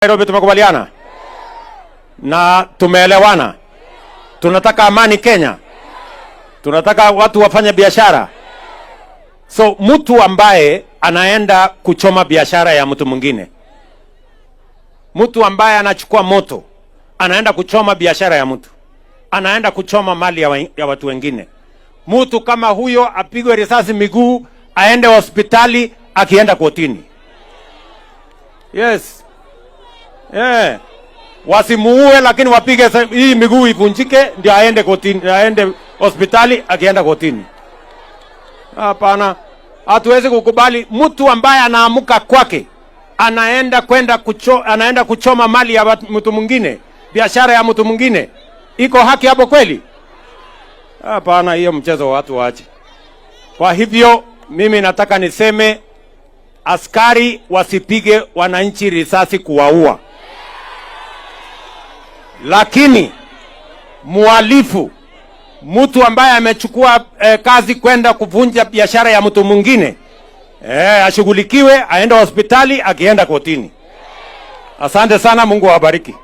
Nairobi tumekubaliana na tumeelewana. Tunataka amani Kenya, tunataka watu wafanye biashara. So mtu ambaye anaenda kuchoma biashara ya mtu mwingine, mtu ambaye anachukua moto anaenda kuchoma biashara ya mtu, anaenda kuchoma mali ya watu wengine, mtu kama huyo apigwe risasi miguu, aende hospitali akienda kotini. Yes. Yeah. Wasimuue, lakini wapige hii miguu ivunjike, ndio aende kotini, aende hospitali akienda kotini. Hapana, hatuwezi kukubali mtu ambaye anaamuka kwake anaenda kuchoma mali ya mtu mwingine, biashara ya mtu mwingine. Iko haki hapo kweli? Hapana, hiyo mchezo watu waache. Kwa hivyo mimi nataka niseme askari wasipige wananchi risasi kuwaua, lakini muhalifu, mtu ambaye amechukua kazi kwenda kuvunja biashara ya mtu mwingine, ashughulikiwe, aende hospitali, akienda kotini. Asante sana, Mungu awabariki.